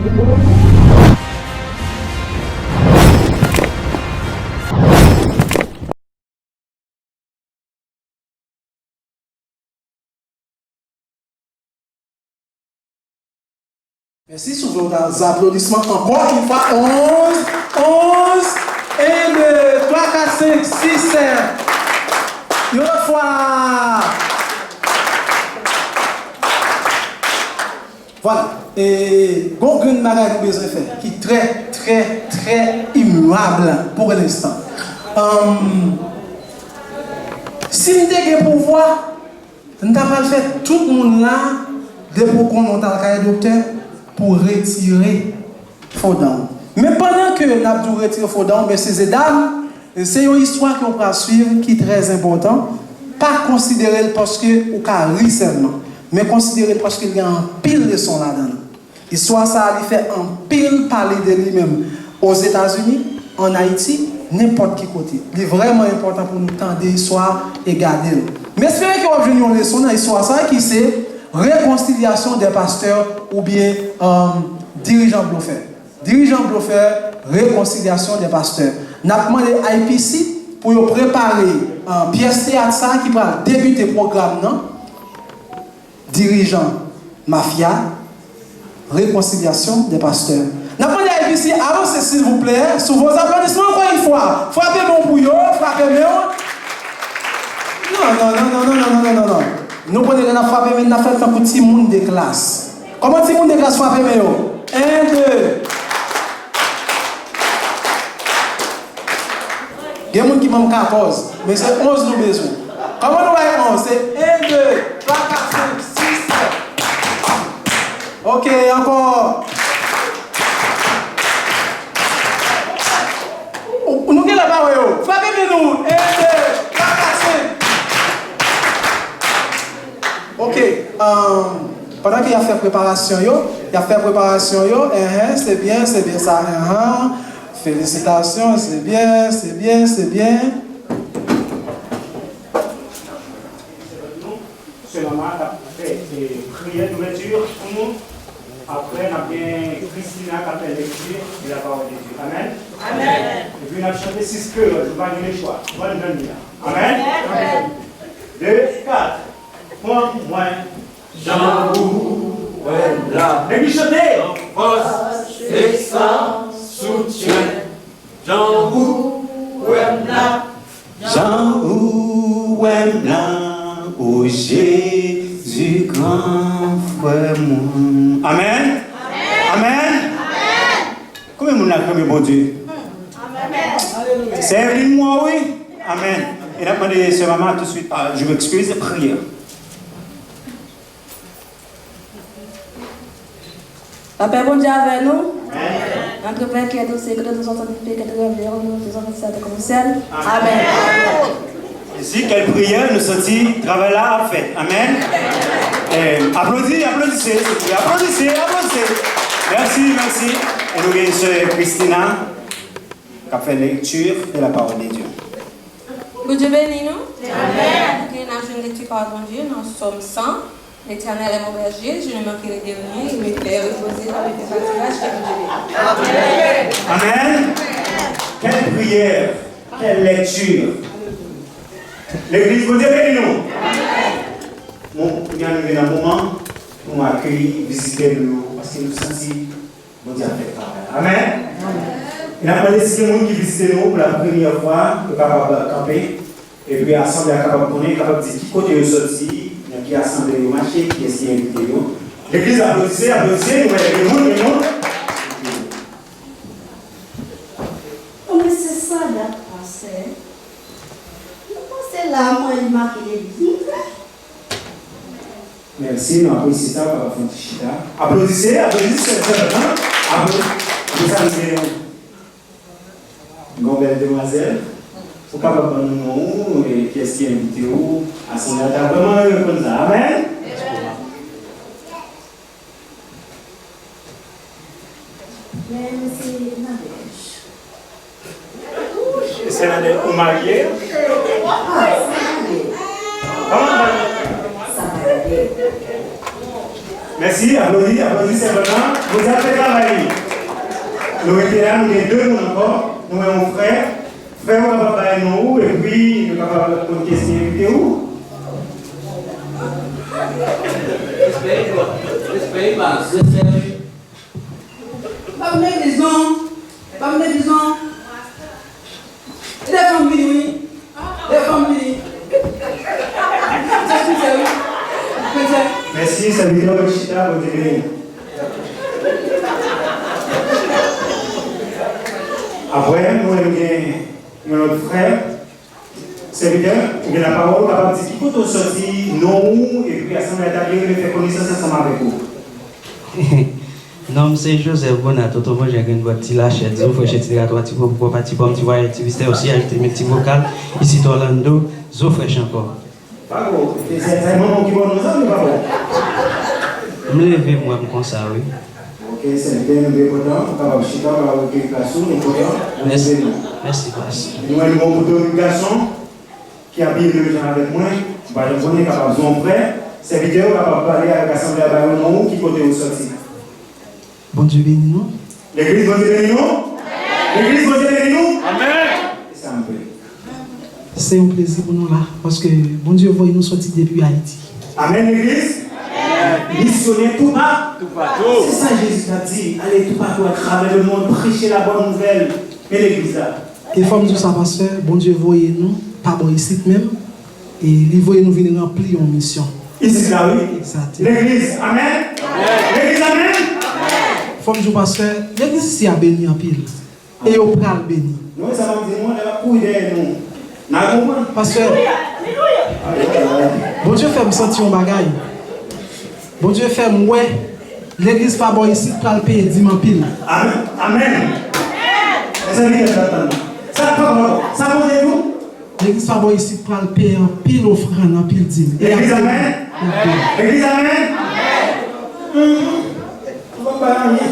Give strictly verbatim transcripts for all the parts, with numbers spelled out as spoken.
Mèsi, si w vle w ta zaplodisman ankò yon fwa, onz, onz, en, de, twa, kat, senk, sis, sèt. Yon lòt fwa. Vwala. E, gon grenn bagay nou bezwen fè, ki trè, trè, trè imab pou lenstan. Anm, si n te gen pouvwa, n ta pral fè tout moun la, depi w konnen w t al kay doktè, pou retire fo dan w. Men pandan ke n ap di w retire fo dan w, mesye e dam, se yon istwa ke w pral swiv ki trè enpòtan. Pa konsidere l paske ou ka ri sèlman, men konsidere l paske l gen anpil leson ladan l. Istwa sa a, li fè anpil pale de li menm Ozetazini, ann Ayiti, nenpòt ki kote. Li vrèman enpòtan pou nou tande istwa a e gade l. M espere ke w ap jwenn yon leson nan istwa sa a ki se rekonsilyasyon dè pastè oubyen, um, dirijan blofè. Dirijan blofè, rekonsilyasyon dè pastè. N ap mande I P C pou yo prepare, uh, pyès teyat sa a ki pral debite pwogram nan. Dirijan mafya, rekonsilyasyon dè pastè. N ap mande I P C avanse silvouplè, sou vos applaudissements encore une fois. Frape men w pou yo, frape men w. Non, non, non. Nou konnen lè n ap frape men, n ap fè l tankou timoun de klas. Kòman timoun de klas frape men yo? En, de. Gen moun ki ban m katòz, men se onz nou bezwen. Kòman nou bay onz? Se en, de, twa, kat, senk, sis, sèt. Ok, ankò. Ou, nou genlè pa wè yo. Frape men nou. En, de, twa, kat, senk. Ok, um, pandan ke y ap fè preparasyon yo, y ap fè preparasyon yo, enhen, se byen, se byen sa, enhen. Felisitasyon, se byen, se byen, se byen. Sè Mama k ap fè, e, priyè douvèti pou nou. Apre, n ap gen Christina k ap fè lekti de la pawòl de Dye. Amèn. Amèn. Epi n ap chante sis kreyòl, nou pa gen lechwa. Bòn jòni a. Amèn. Amèn. De, kat. Pran mwen. Jan ou wè m la. Epi chante. Fòs, espas, soutyen. Jan ou wè m la. Jan ou wè m la, o Jezi, gran frè mwen. Amèn. Amèn. Konbyen moun la k renmen Bondye? Amèn. Sè Evelyn mwen wi. Amèn. E n ap mande sè Mama tout de suite, ah, je m'excuse, priyè. Lapè Bondye avè nou. Entre vainqueurs, doux et que nous entendons que nous avons nous faisons cette comme celle. Amèn. Isi, kèl priyè, nou santi travay la ap fèt. Amèn. Eh, aplodi, aplodise, aplodise, aplodise. Mèsi, mèsi. E nou gen sè Christina k ap fè lekti de la pawòl de Dye. Bondye beni nou. Amèn. Ok, n ap jwenn lekti pawòl Bondye nan Sòm san. L'Éternel est mon berger, je ne manquerai de rien, il me fait reposer dans les verts pâturages. Que Bondye beni. Amèn. Kèl priyè, kèl lekti. Legliz, Bondye beni nou. Bon, kounye a nou rive nan moman pou nou akeyi vizitè nou yo, paske nou santi Bondye ap fè travay la. Amèn. E n ap mande si gen moun ki vizite nou pou la premyè fwa, yo kapab kanpe. Epi asanble a kapab konnen, kapab di ki kote yo soti, nan ki asanble yo mache, kiyès ki envite yo. Legliz, aplodise, aplodise, nou wè gen moun, gen moun. Bon, men se sa dat pase. Nou panse la mwen li make legliz nou vre. Mèsi, nou apresye sa, w kapab fè yon ti chita. Aplodise, aplodise, sè Fènatan. Aplodi-, aplodi sa, nou gen yon, yon bèl demwazèl. Ou kapab ban nou non ou, e kiyès ki envite ou. Asanble a ta vrèman renmen konn sa. Amèn. Men, men se Nadège. E sè Nadège, ou marye? Ah, sa Nadège. Kòman sa? Sa Nadège. Mèsi, aplodi, aplodi sèvant lan. Bondye ap fè travay li. Nou rete la, nou gen de moun ankò. Nou wè yon frè. Frè, ou kapab bay non ou, epi nou kapab konn kesyon envite ou. Respè, respè, respè. Pa m legliz non. Pa m legliz non. E de fanm vini wi. De fanm vini. Jezi wi. Mèsi, sèvitè, w chita, Bondye beni. Apre, nou menm gen yon lòt frè. Sèvitè, ou gen lapawòl, ou kapab di ki kote w sòti, non ou, epi asanble a ta byen renmen fè konesans ansanm avèk ou. Non m se Joseph Gonat, Otomanjan Grenn Bwat, Ti Lachèt, Zo Frèch, etsetera, Twa Ti Pòm, Kò Pa Ti Pòm, Ti Vwayè, Ti Mistè, osi ajoute Milti Vokal, isit Orlando, Zo Frèch ankò. Bravo! E se, se manman w ki ba w non sa, oubyen papa w? M leve m wè m konsa, wi. Ok, sèvitè, nou byen kontan, ou kapab chita, ou kapab retire plas ou, nou kontan, nou leve nou. Mèsi, pas. Nou wè nou gon kote yon gason ki abiye menm jan avèk mwen, m pa janm konnen, kapab se yon frè, sèvitè, ou kapab pale avèk asanble a, ba yo non ou, ki kote ou sòti. Bondye beni nou. Legliz, Bondye beni nou. Legliz, Bondye beni nou. Amèn. Se sa m vle. Se yon plezi pou nou la, paske Bondye voye nou sòti depi Ayiti. Amèn, legliz. Misyonè toupatou. Toupatou. Se sa Jezi t ap di, ale toupatou atravè lemonn, preche labòn nouvèl. Men legliz la. E fò m di w sa, pastè, Bondye voye nou pa bò isit menm, e li voye nou vin ranpli yon misyon. Isit la, wi. Egzakteman. Legliz, amèn. Legliz, amèn. Fò m di w, pastè, legliz isi a beni anpil. E yo pral beni. Nou wè sa m ap di nou an, lè y ap kouri dèyè nou. N a konprann. Pastè, Bondye fè m santi yon bagay. Bondye fè m wè legliz pa bò isit pral peye dim anpil. Amèn. Amèn. Mezanmi, kèt la tann. Sa, sa, sa Bondye di w? Legliz pa bò isit pral peye anpil ofrann, anpil dim. Legliz, amèn. Legliz, amèn. Mhm. Nou pa bay anyen.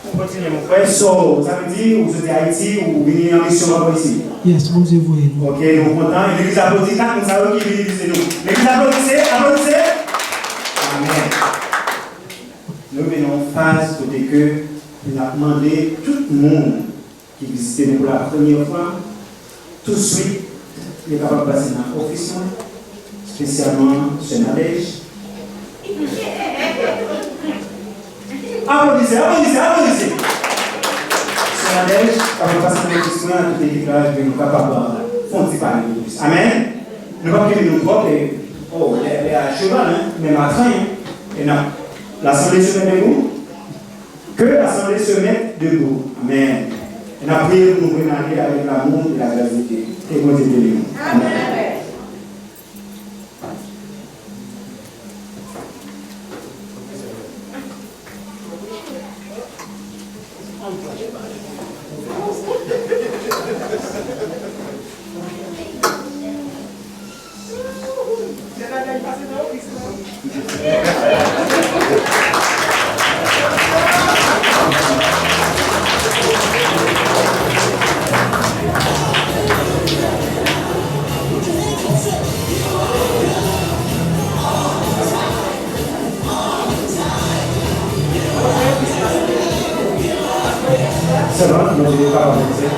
Nou kontinye, mon frè. So, sa vle di, ou soti Ayiti, ou vini an misyon pa bò isit? Yes, Bondye voye nou. Ok, nou kontan. Legliz aplodi kat moun sa yo ki vini vizite nou. Legliz aplodise, aplodise. Amèn. Nou vin nan yon faz kote ke n ap mande tout moun ki vizite nou pou la premyè fwa, touswit, yo kapab pase nan ofis mwen, espesyalman Sè Nadège. Aplodise, aplodise, aplodise! Sè Nadège kapab pase nan ofis mwen ak tout ekip la, epi nou kapab, euh, fè yon ti pale de plis. Amèn! Nou p ap kenbe nou twòp, e, oh, lè, lè a cheval, hein, men matren, hein, e n ap, lasanble se mèt debou. Que l'Assemblée se mette debout. Amen. N ap priye pou nou premye ane avèk l'amour et la grâce de Dieu. Ke Bondye beni nou. Amen. Sèlman, nou te kapab vizite.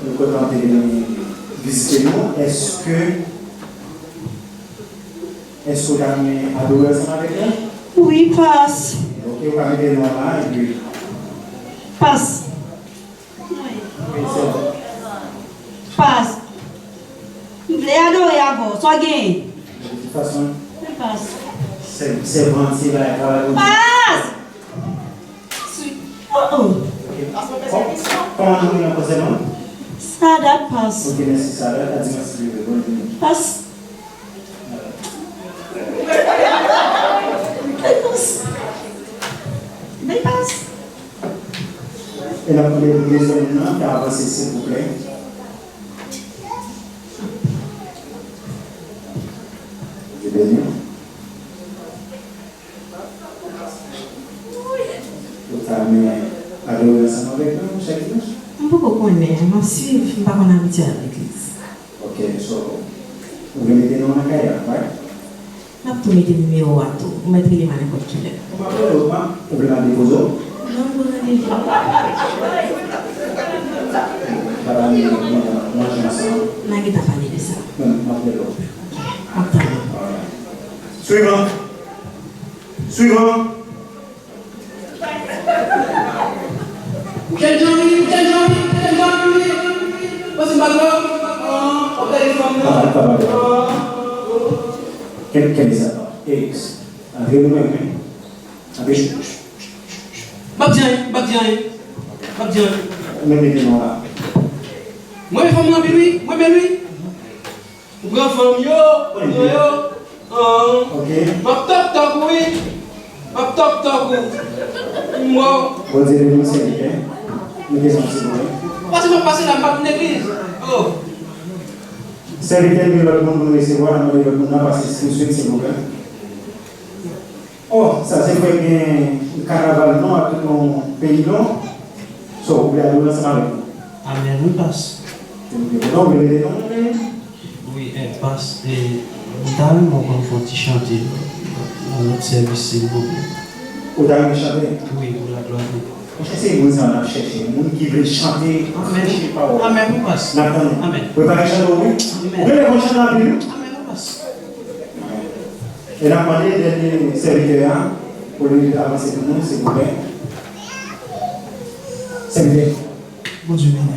Nou kontan te vizite nou. Èske, èske w ta renmen adore ansanm avèk nou? Wi, pas. Ok, ou ka mete non la, epi. Pas. Wi, se bon. Pas. M vle adore avè w. Sa w genyen? De tout fason. Mwen pas. Sè, sèvant, se bagay travay pou Dye. Pas! Sweet. Oh, oh. Ok. Kò-, kòman nou rele ankò sèvant? Sadat, pas. Ok, mèsi, Sadat. A dimanch si Dye vle. Bonne journée. Pas. Mwen pas. Mwen pas. E n ap mande pou dezyèm moun nan fè avanse, silvouplè. Bondye beni w. Ou ta renmen adore ansanm avèk nou chak dimanch? M poko konnen, m ap swiv, m pa konn abitye al legliz. Ok, so, ou vle mete non nan kay la, right? Tou mete nimewo a tou. Ou mèt rele m a nenpòt kilè. Ou pa pran lòt, pa? Ou vle m al depoze w? Non, m pran randevou. Papa m, manje ansanm. N a gentan pale de sa. Bon, m ap rele w. M ap tann ou. Alright. Swivan. Swivan. Ou kenn jan vini, ou kenn jan vini, ou kenn jan vini. Pase m pa twò. An, w ap gade fanm nan. Papa, papa. An. Kenn, kenn sa. Ex. Antre nou menm, men. Antre. M ap di anyen, m ap di anyen. M ap di anyen. Ou menm mete non la. Mwen renmen fanm nan anpil wi, mwen renmen l wi. Ou pran fanm yo, ou pran yo. An. Ok. M ap tòk tòk ou wi. M ap tòk tòk ou. M wè w. Bondye beni w, sèvitè. Nou bezwen ti mwen. Pase m ap pase la, m pa vin legliz. Oh. Sèvitè, nou gen lòt moun pou nou resevwa, n ap mande lòt moun nan pase touswit, silvouplè. Oh, sa se vrè gen kanaval non ak tout non peyi non. So, ou vle adore ansanm avèk nou? Amèn, wi, pas. Silvouplè, non, ou vle rele non, men. Wi, eh, pas, eh, m ta renmen w konn fè yon ti chante nan lòt sèvis, silvouplè. Ou ta renmen chante? Wi, pou laglwa de Dye. Monchè, se moun sa n ap chèche, moun ki vle chante, preche pawòl. Amèn, wi, pas. N ap tann ou. Amèn. Prepare chante w, wi. Amèn. Ou genlè konn chante anpil, wi. Amèn, wi, pas. E n ap mande dènye sèvitè a pou li avanse pou nou, silvouplè. Sèvitè. Bondye beni w.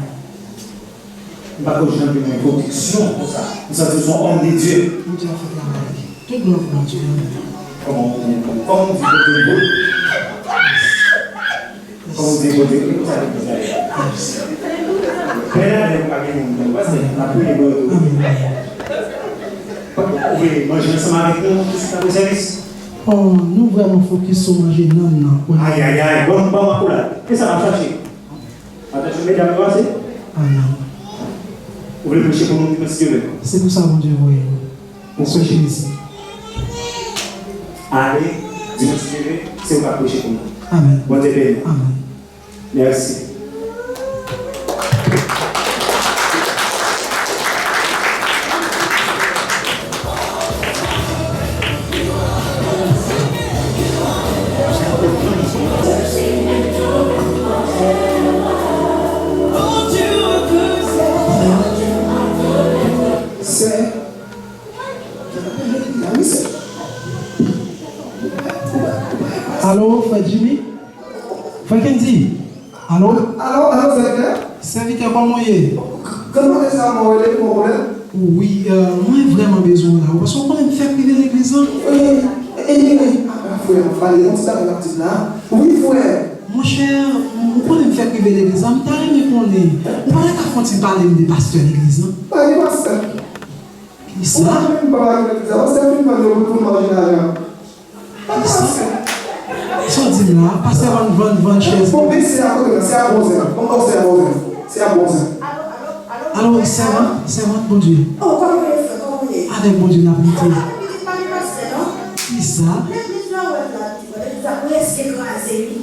M pa ko janm gen yon pwodiksyon konsa. M santi w se yon òm de Dye. Bondye ap fè travay li. Tout glwa pou Bondye. Amèn. Kòman w, kòman w di Bondye bon? Kòm w di, Bondye, wi, konsa li konsa ye. Mèsi. Bèl ane, pa gen moun, non, pastè, n ap priye pou yo tou. Amèn. Ou vle manje ansanm avèk nou, touswit apre sèvis? Oh, nou vrèman fokis sou manje nanm nan. Ayayay, bon, bon, akoulad. Kisa n ap chache? Atansyon, medam yo ase? Ah, non. Ou vle preche pou nou dimanch si Dye vle? Se pou sa Bondye voye nou. Sou Jezi. Ale, dimanch ki vini, se ou k ap preche pou nou. Amèn. Bondye beni. Amèn. Mèsi. Sè, Alo, frè Jimmy? Frè Kendy? Alo? Alo, alo, sèvitè? Sèvitè, kòman w ye? Kòman sa, mwen rele pou yon pwoblèm? Wi, euh, mwen vrèman bezwen w la, wi, paske w konnen m fèk rive legliz lan. Wi, wi, wi, wi. A, frè, m pale, yon ti bagay m ap di w la. Wi, frè. Monchè, ou konnen m fèk rive legliz lan, m ta renmen konnen, ou pa ta ka fè yon ti pale m de pastè legliz lan? Pa gen pastè. Kisa? Ou pa menm pa pale legliz la, pastè fin vann yo pou, pou manje lajan. Kisa? Sa w di m la? Pastè vann, vann, vann chèz. Bon, men se a kote la, se a bon zen. Bon, bon, se a bon zen. Se a bon zen. Alo, sèvant, sèvant Bondye. Oh, kòman w ye, frè? Kòman w ye? Avèk Bondye n ap lite. Ah, pitit pa gen pastè, non? Kisa? Legliz la, w wè la, legliz la prèske kraze, wi.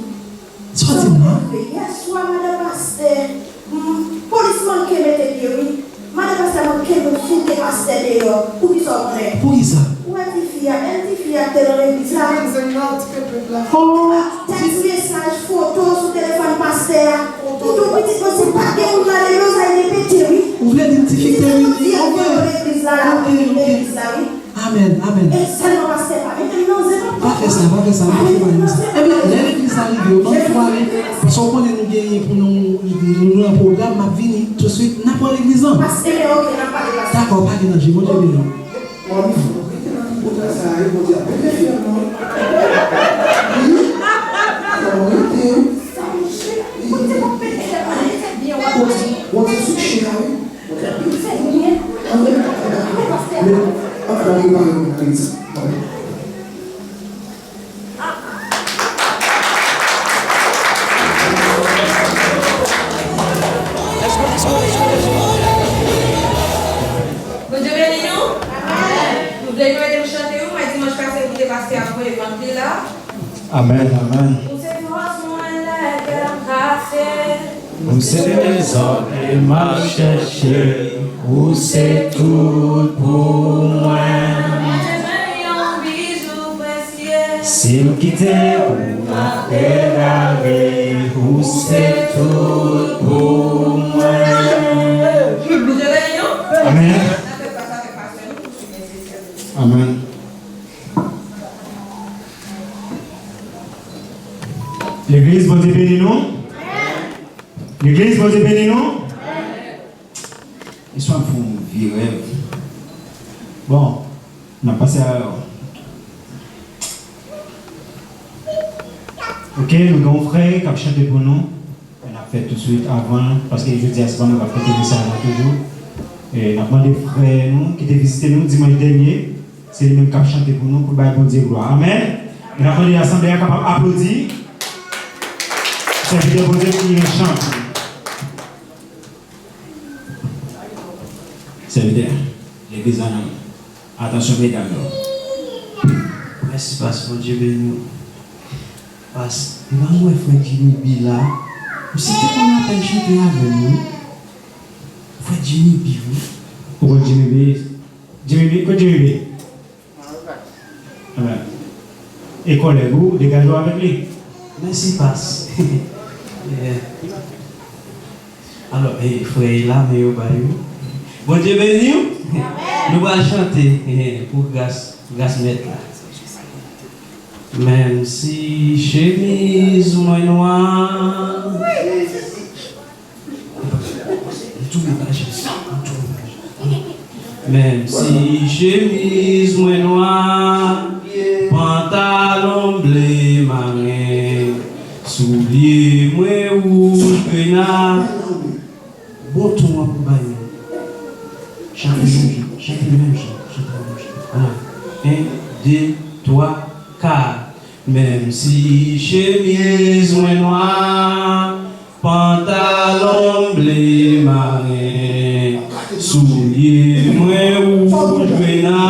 Sa w di m la? Yèswa, madan pastè, mm, polis manke mete pye, wi. Madan pastè manke foute pastè deyò. Poukisa w konnen? Poukisa? Ou wè tifi a, menm tifi a ki te nan legliz la. Oh! Tèks mesaj, foto sou telefòn pastè a. Toutou pitit mwen, si pa t gen moun nan legliz la, li te pete, wi. Ou vle di m tifi ki te vini? Ok. Legliz la, la, legliz la, wi. Amèn, amèn. E sèlman pastè pa mete m nan zen non. Pa fè sa, pa fè sa, pa fè bagay konsa. Ebyen, lè legliz la rive, yo ban m tou ale, paske w konnen nou genyen pou nou, nou, nou nan pwogram, m ap vini touswit, n ap wè legliz lan. Pastè, ok, n ap pale pastè. Dakò, pa gen danje, Bondye beni w. Manmi, fò nou rete nan ti pwogram sa a, wi, Bondye ap beni fyèl nou. Wi. Fò nou rete, wi. Sa mouche. Bondye ap beni fyèl nou. Bondye, Bondye sou chen a, wi. Bondye beni nou. Nou vle nou ede nou chante yon mwen dimanch pase pou te pase a voye vant li la. Amèn, amèn. Ou se fòs mwen lè kè m kase. Ou se dezòd ke m ap chèche. Ou se tout pou mwen. Mwen te jwenn yon biznis. Si m kite pou m ap degade, ou se tout pou mwen. Amèn. Amèn. Legliz, Bondye beni nou. Legliz, Bondye beni nou. Eswa m fè yon vye rèv. Bon, n ap pase a. Ok, nou gen yon frè k ap chante pou nou. N ap fè toutswit avan, paske jodi a se pa mwen k ap fè mesaj la toujou. E n ap mande frè nou ki te vizite nou dimanch dènye, se li menm k ap chante pou nou, pou bay Bondye glwa. Amèn. E n ap mande asanble a kapab aplodi sèvitè Bondye ki gen chan pou li. Sèvitè, legliz la nan men w. Atansyon medam yo. Mèsi pas, Bondye beni w. Pas, devan m wè frè Jimmy B la, misye te konn apèn chante avè m wi. Frè Jimmy B wi. Ou konn Jimmy B? Jimmy B, kote Jimmy B? Amèn. E kòlèg ou, degaje w avèk li. Mèsi pas. Yeah. Alò, e, frè e la, men yo ba yo. Bondye beni w. Nou pral chante, e, pou gras, gras mèt la. Menm si chemiz mwen nwa. M tou mwen pa jis, m tou mwen pa jis. Menm si chemiz mwen nwa, pantalon ble maren, soulye mwen wouj grena. Bon ton an pou bay mwen. Chante menm jan, chante menm jan, chante menm jan. Ala. En, de, twa, kat. Menm si chemiz mwen nwa, pantalon ble maren, soulye mwen wouj grena,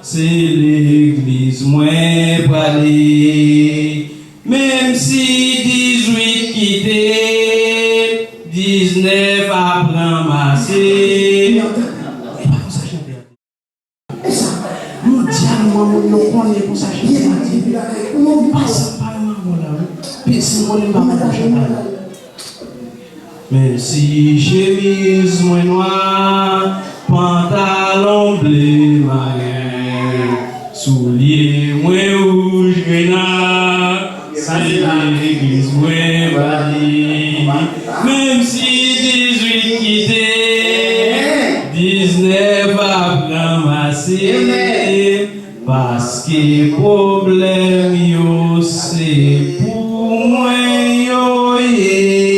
se legliz mwen prale. Menm si dizuit kite, diznèf ap ranmase. E pa konsa chante a. Mondyalman, moun yo konnen konsa chante a di. Pase pa yon avan la, wi. Pase konnen m pa konn chante a. Menm si chemiz mwen nwa, pantalon ble maren, soulye mwen wouj grena, se legliz mwen prale. Menm si dizuit kite, diznèf ap ranmase. Paske pwoblèm yo se pou mwen yo ye.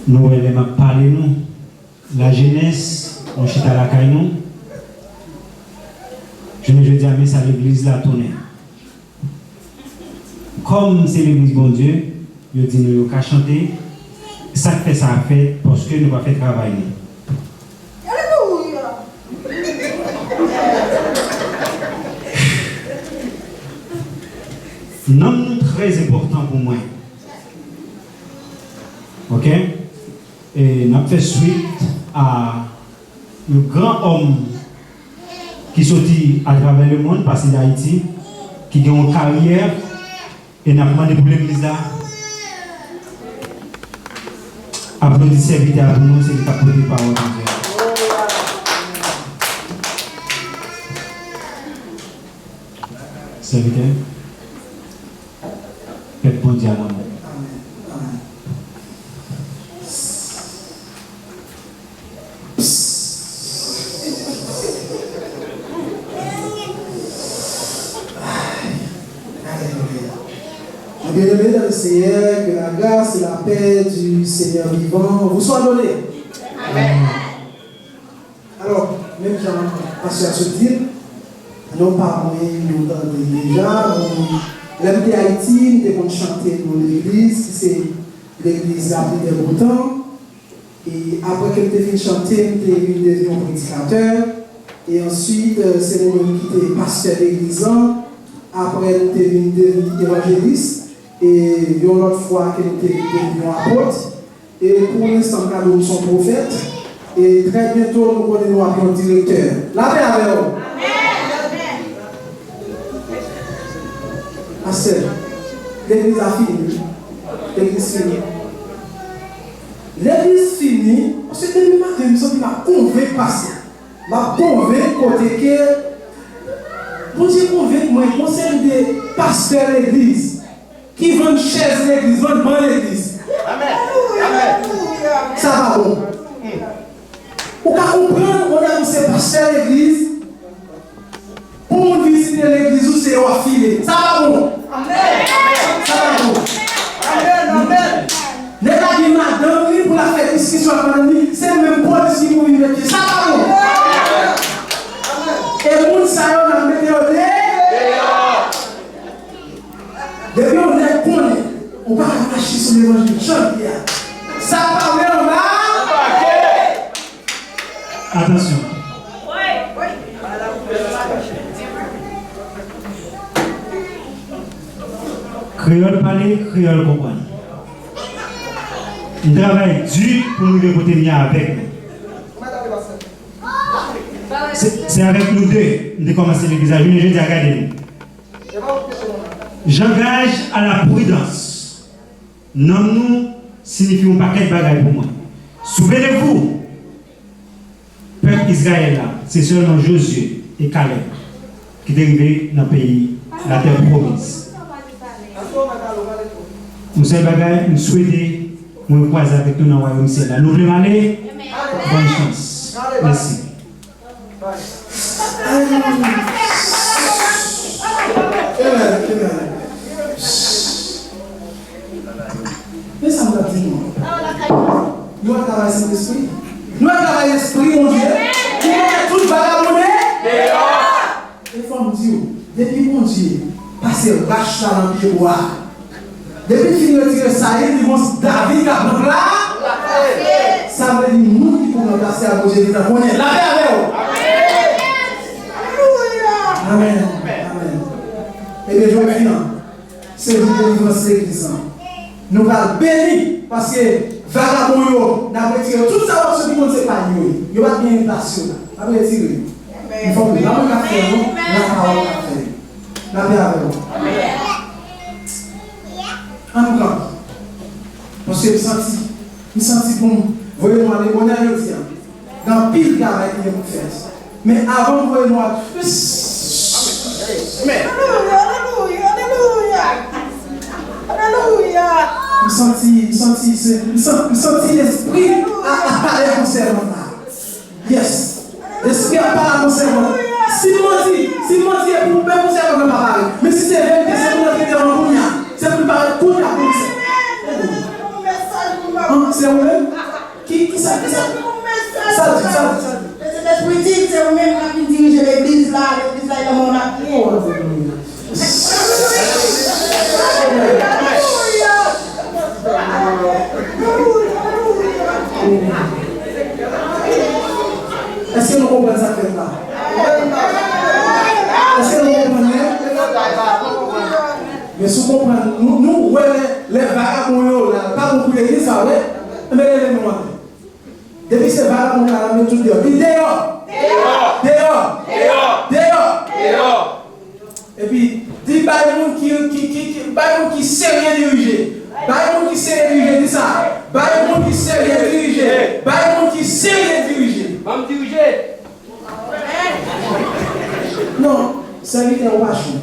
Nou wè lè m ap pale nou, lajenès, nou chita lakay nou. Jounen jodi a, men sa legliz la tounen. Kòm se legliz Bondye, yo di nou yo ka chante. Sa k fè sa ap fèt, paske nou pa fè travay nou. Nonm nou trè enpòtan pou mwen. Ok? E n ap fè swit a yon gran òm ki soti atravè lemonn, pase Dayiti, ki gen yon karyè, e n ap mande pou legliz la aplodi sèvitè a pou nou, se li k ap pote pawòl Bondye a. Sèvitè. Pèp Bondye a nan men w. Amèn. Amèn. Alelouya. Mes bien-aimés dans le Seigneur, que la grâce et la paix du Seigneur vivant vous soient données. Amèn. Alò, menm jan pastè a sot di l, non pa mwen, nou tande l deja, bon, lè m te Ayiti, m te konn chante nan legliz, ki se legliz La Pluie des Beaux Temps. E apre ke m te fin chante, m te vin devni yon predikatè. E answit, eh, se nou menm ki te pastè legliz lan. Apre, nou te vin devni evanjelis. E yon lòt fwa ke nou te vin devni yon apot. E pou lenstan, m ka di w m se yon pwofèt. E trè byento, nou konnen nou ap yon direktè. Lapè avè w. Pastè, legliz la fini, wi. Legliz fini. Legliz fini, paske depi maten, m santi m ap konvenk pastè. M ap konvenk kote ke Bondye konvenk mwen, gon seri de pastè legliz ki vann chèz legliz, vann ban legliz. Amèn. Amèn. Sa pa bon. Ou ka konprann, ou menm se pastè legliz, pou moun vizite legliz ou, se yo w ap file. Sa pa bon. Amèn. Sa pa bon. Amèn, amèn. Nèg la gen madanm li pou l ap fè diskisyon ak madanm li, se menm polis ki pou vin mete. Sa pa bon. E moun sa yo, n ap mete yo de- Deyò. Depi yon nèg konnen, ou pa ka mache sou levanjil jan l ye a. Sa pa vle anba. Atansyon. Kreyòl pale, kreyòl konprann. M travay di pou m rive kote m ye avèk nou. Se, se avèk nou de m te kòmanse legliz la. Jounen jodi a, gade nou. J'engage à la prudence. Nanm nou siyifi yon pakèt bagay pou mwen. Souvenez-vous, pèp Izrayèl la, se sèlman Jozye e Kalèb ki te rive nan peyi, latè pwomiz. Yon sèl bagay, m swete mwen kwaze avèk nou nan wayòm syèl la. Nou vle m ale? Bòn chans. Mèsi. Amen, amen. Men sa m t ap di nou an. Nou wè travay Sentespri? Nou wè travay Lespri Bondye? Ki mete tout vagabon deyò? E fò m di w, depi Bondye pase rach la nan pye bwa a, depi l fin retire Sayil, li gon David k ap ranpla-, sa vle di moun ki pou ranplase a Bondye gentan konnen. Lapè avè w. Amèn. Amèn. Ebyen, jodi a, se jou delivrans legliz lan. Nou pral beni, paske vagabon yo, n ap retire tout sa w ap soti konn se pa yo ye. Yo pa t genyen plas yo la. N ap retire yo. N fòk nou, la mwen k ap fè yo, la pawòl k ap fè yo. Lapè avè w. Ann pran. Paske m santi, m santi pou m voye nou ale bonè jodi a. Gen anpil travay ki gen pou fèt. Men avan m voye nou ale, alelouya, alelouya, alelouya, alelouya. M santi, m santi, se, m san-, m santi lespri a, a pale konsènan la. Yes. Lespri a pale a konsènan. Si m manti, si m manti, e pou, e pou sèvant nan pa pale. Men si se verite, se pou l antre devan kounye a. Se pou l parèt kounye a pou l. An, se ou menm? Ki, ki sa, ki sa? Sa l di, sa l di, sa l di? Sentespri di, se ou menm k ap vin dirije legliz la, legliz la, e nan men w n ap ye. Oh, alelouya. Èske nou konprann sa k fèt la? Èske nou konprann, men? Men si w konprann, nou, nou wè lè, lè vagabon yo la, pa bon pou legliz sa, wi. Enben, leve men w atè. Depi se vagabon yo la, met tout deyò. Di deyò! Deyò! Deyò! Epi, di bay moun ki, ki, ki, ki, bay moun ki serye dirije. Bay moun ki serye dirije, di sa. Bay moun ki serye dirije. Bay moun ki serye dirije. Ban m dirije. Non, sèvitè ou pa cho.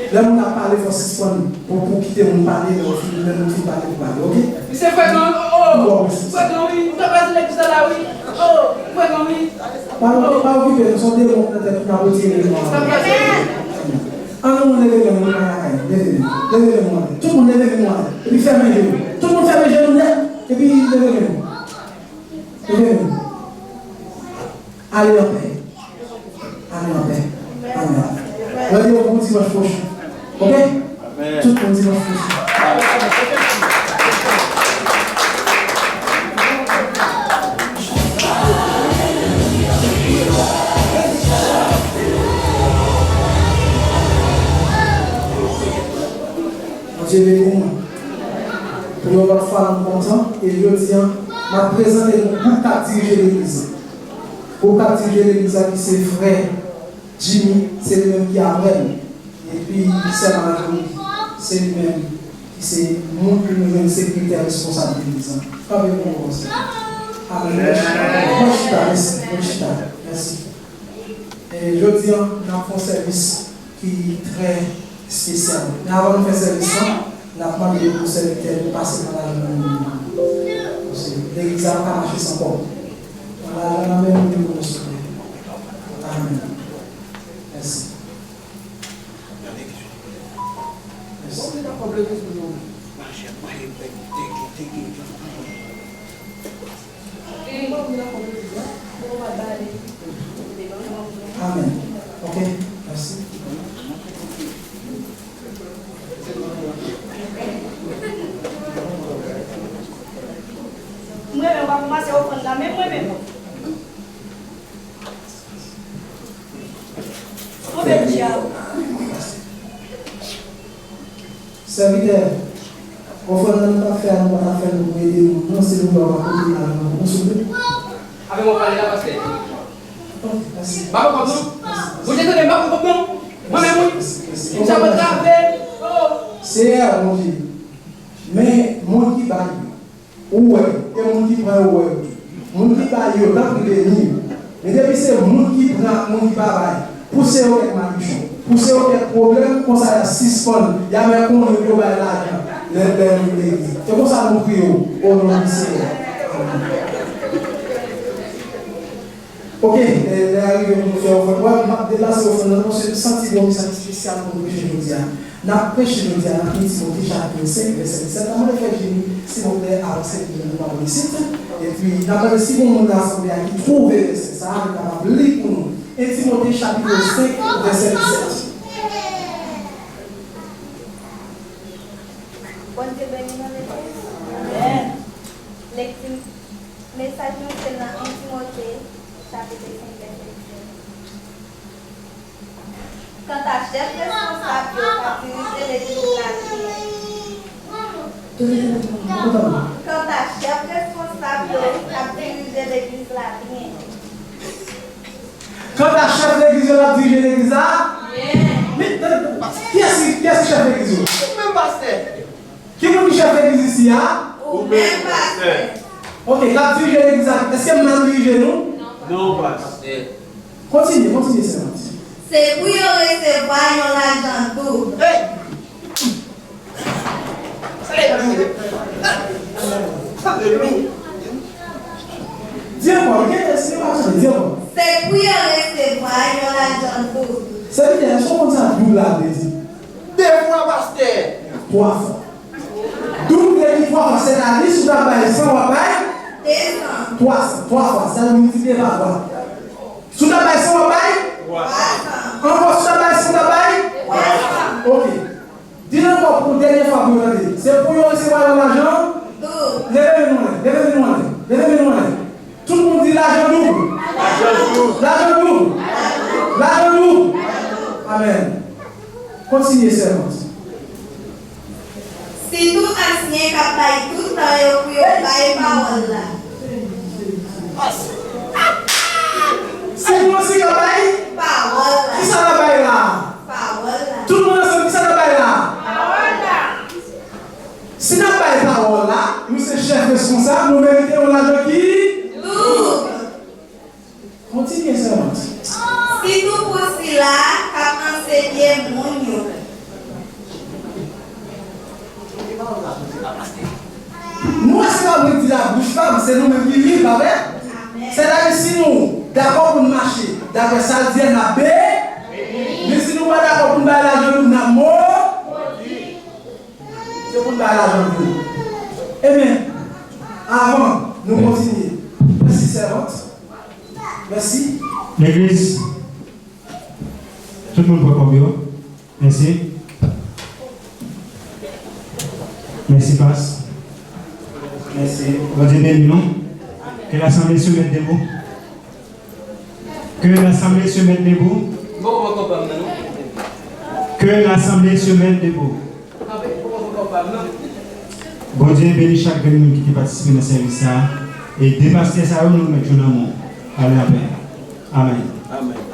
Lè moun ap pale, fò sispann pou, pou kite moun pale, lè ou fin, lè moun fin pale, pou pale, oke? Misye frekan, oh, oh, frekan, wi. M ta pase legliz la, wi. Oh, frekan, wi. Pa, pa, pa okipe nou, se yon demon k nan tèt ou k ap retire nou an. An nou leve men nou lakay, leve men, leve men nou an. Tout moun leve men nou an. Epi fèmen je nou. Tout moun fèmen je nou nèt. Epi leve men nou. Leve men nou. Ale anpè. Ale anpè. Amèn. Randevou pou dimanch pwochen. Oke? Tout moun dimanch pwochen. Leve pou mwen. Pou yon lòt fwa, nou kontan. E jodi a, m ap prezante nou gwoup k ap dirije legliz la. Gwoup k ap dirije legliz la ki se frè Jimmy, se li menm ki apre m. Epi sè Marjorie, se li menm ki se moun pou nou jwenn sekretè responsab legliz la. Kanpe pou mwen, sè. Amèn. Mwen chita, mèsi. Mwen chita. Mèsi. E jodi a, n ap fè yon sèvis ki trè espesyal. Men avan nou fè sèvis lan, n ap mande pou sèvitè nou pase nan lajan nan men nou. Paske legliz la pa ka mache san kòb. Pran lajan nan men nou pou nou souple. Amèn. Mèsi. Mèsi. Amèn. Ok, mèsi. Mwen menm, w ap ranmase ofrann la, men mwen menm. Mwen menm, dyaw. Sèvitè, ofrann nan nou t ap fè a, nou pa t ap fè l pou ede moun, non, silvouplè, w pa koute lajan pou nou, silvouplè. Avè mwen pale la, pastè. Ok, mèsi. M pa konprann, non. Mèsi, mèsi. Bondye tande, m pa konprann, non. Mwen menm, wi. Mèsi, mèsi. M sa pa trave. Oh. Seyè, Bondye, men moun ki bay yo. Ou wè, e moun ki pran yo wè yo tou. Moun ki bay yo, tanpri beni yo. Men depi se moun ki pran ak moun ki pa bay, pouse yo kèk madichon, pouse yo kèk pwoblèm, konsa y a sispann, y a mèt konnen pou yo bay lajan lè, lè yo vin legliz. Se konsa nou priye w, o non di Seyè. Amèn. Ok, e, lè a rive pou nou fè ofrann. Wè, m ap deplase ofrann nan, paske m santi gen yon mesaj espesyal pou nou preche jodi a. N ap preche jodi a nan en Timote chapit senk, vèsè disèt. N ap mande frè Jimmy, silvouplè, avanse pou nou, nou pa isit. Epi, n ap mande si gen yon moun nan asanble a ki twouve vèsè sa a, li kapab li pou nou. En Timote chapit senk, vèsè disèt. Bondye beni nou, legliz. Amèn. Lekti Mesaj nou se nan en Timote, chapit senk, vèsè disèt. Kanta chèf responsab yo k ap dirije legliz la byen. Kanta chèf responsab yo k ap dirije legliz la byen. Kanta chèf legliz yo k ap dirije legliz la byen. Men, tande, kiyès ki, kiyès ki chèf legliz yo? Ou menm, pastè. Ki moun ki chèf legliz isi a? Ou menm, pastè. Ok, l ap dirije legliz la. Èske m mal dirije nou? Non, pastè. Kontinye, kontinye, sèvant. Se pou yo resevwa yon lajan doub. Hey! Sa e lou. Sa e lou. Di ankò, gen tèks ki pa tande, di ankò. Se pou yo resevwa yon lajan doub. Sèvitè, èske w konn sa doub la vle di? De fwa, pastè. Twa fwa. Doub vle di twa fwa, sètadi si w ta bay san, w ap bay? De san. Twa san, twa fwa, sa vle di miltipliye pa twa. Si w ta bay san, w ap bay? Twa san. Ankò, si w ta bay san, w ap bay? Twa san. Ok. Di l ankò pou dènye fwa pou yo tande. Se pou yo resevwa yon lajan? Doub. Leve men nou anlè, leve men nou anlè, leve men nou anlè. Tout moun di lajan doub. Lajan doub. Lajan doub. Lajan doub. Amèn. Kontinye, sèvant. Sitou ansyen k ap bay tout tan yo pou yo bay pawòl la. Sitou ansyen k ap bay? Pawòl la. Kisa n ap bay la? Pawòl la. Tout moun ansanm, kisa n ap bay la? Pawòl la. Si n ap bay pawòl la, nou se chèf responsab, nou merite yon lajan ki? Doub. Kontinye, sèvant. Sitou pou sila k ap ansenye moun yo. Nou wè se pa mwen ki di la bouch pa m, se nou menm ki li, pa vre? Sètadi si nou dakò pou n mache daprè sa l di a, n ap be-, men si nou pa dakò pou n bay lajan nou, n ap mo-, se pou n bay lajan nou. Ebyen, avan nou kontinye, mèsi sèvant. Mèsi. Legliz, tout moun pran kòb yo. Mèsi. Mèsi, pas. Mèsi. Bondye beni nou. Ke lasanble se mèt debou. Que l'assemblée se mette debout. Que l'assemblée se mette debout. Bondye beni chak grenn moun ki te patisipe nan sèvis sa a. E de pastè sa yo, nou remèt yo nan men w. Ale anpè. Amèn. Amèn.